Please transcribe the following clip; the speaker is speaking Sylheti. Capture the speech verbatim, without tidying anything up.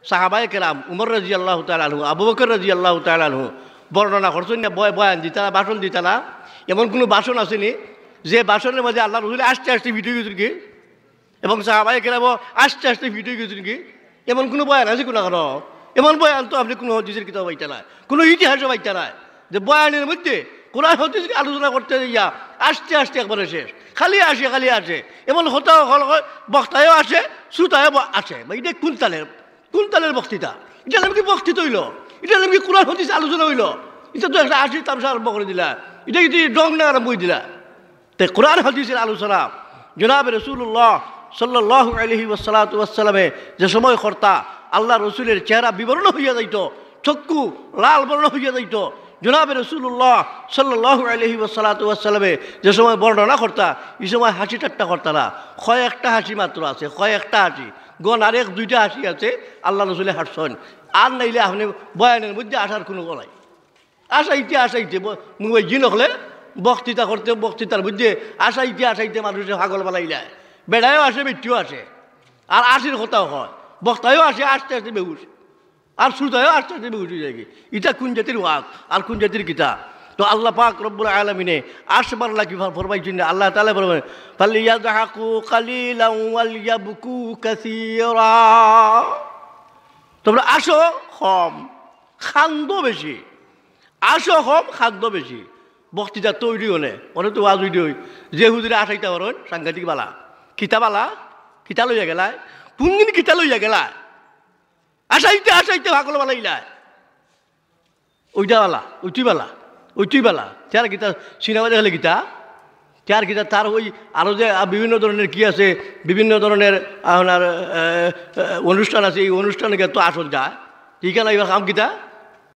সাহাবায়ে কেরাম, উমর রাদিয়াল্লাহু তাআলা আনহু, আবু বকর রাদিয়াল্লাহু তাআলা আনহু বর্ণনা করছইন না, বয়-, বয়ান দিতারা, ভাষণ দিতারা, এমন কুনু ভাষণ আছেনি যে ভাষণর মাঝে আল্লার রসুলে আস্তে আস্তে ফিট অইগেছইন গি? এবং সাহাবায়ে কেরামও আস্তে আস্তে ফিট অইগেছইন গি? এমন কুনু বয়ান আছে কুনু কারো? এমন বয়ান তো আপনে কুনু হাদিসর কিতাবো পাইতা নায়, কুনু ইতিহাসো পাইতা নায়। যে বয়ানর মধ্যে কোরআন হাদিসরে আলোচনা করতে গিয়া আস্তে আস্তে একবারে শেষ, খালি আসে, খালি আসে। এমন কথা অকল কয়, বক্তায়ও আসে, শ্রোতায়ও ব-, আসে। বা ইটা কুন তালের, কুন তালের বক্তৃতা? ইটা নাম কি বক্তৃতা অইলো? ইটা নাম কি কোরআন হাদিস আলোচনা অইলো? ইটা তো একটা আশির তামশা আরম্ভ করি দিলা, ইটা ইটা ঢং না আরম্ভ করি দিলা। তে কোরআন হাদিসর আলোচনা জনাবে রাসূলুল্লাহ সাল্লাল্লাহু আলাইহি ওয়াসাল্লাতু ওয়াসসালামে যে সময় করতা, আল্লার রসুলের চেহারা বিবর্ণ অইয়া যাইতো, চক্ষু লাল বর্ণ অইয়া যাইতো। জনাবে রাসূলুল্লাহ সাল্লাল্লাহু আলাইহি ওয়াসাল্লাতু ওয়াসসালামে যে সময় বর্ণনা করতা, ই সময় হাসি ঠাট্টা করতা না। কয়েকটা হাসি মাত্র আছে, কয়েকটা হাসি, গনার এক দুইটা হাসি আছে আল্লার রসুলে হাসছইন। আর নাইলে আপনে বয়ানর মধ্যে আসার কুনু গলাই আসাইতে আসাইতে ব-, মুবাজ্জিন অকলে বক্তৃতা করতে, বক্তৃতার মধ্যে আসাইতে আসাইতে মানুষে পাগল বানাইলায়। বেড়ায়ও আসে, বেটিও আসে, আর আসির কথাও কয়, বক্তায়ও আসে আস্তে আস্তে বেহুশ, আর শ্রোতায়ও আস্তে আস্তে বেহুশ অইযায়গি। ইটা কুন জাতির ওয়াজ আর কুন জাতির কিতা? তো আল্লাহ পাক রব্বুল আলামিনে আসবার লাগি ফর-, ফরমাইছইন না, আল্লাহ তাআলা ফরমাইন, "ফালিয়াদহাকু কালিলান ওয়ালিয়াবকু কাসীরা।" তোমরা আসো কম, কান্দো বেশি। আসো কম, কান্দো বেশি। বক্তৃতা তো অইরই অনে, অনে তো ওয়াজ অইরই। যে হুজুরে আসাইতা পারইন, সাংঘাতিক বালা। কিতা বালা? কিতা লইয়া গেলায়? কুনদিন কিতা লইয়া গেলায়? আসাইতে আসাইতে পাগল বানাইলায়। ওইটা বালা, ওইটুই বালা, ওইটুই বালা। তে আর কিতা, সিনেমা দেখাইলে কিতা? তে আর কিতা, তার ওই আরো যে, আ, বিভিন্ন ধরনের কি আছে, বিভিন্ন ধরনের আপনার, এ, এ, অনুষ্ঠান আছে, এই অনুষ্ঠানে গিয়া তো আসন যায়। ইখান আইবার কাম কিতা?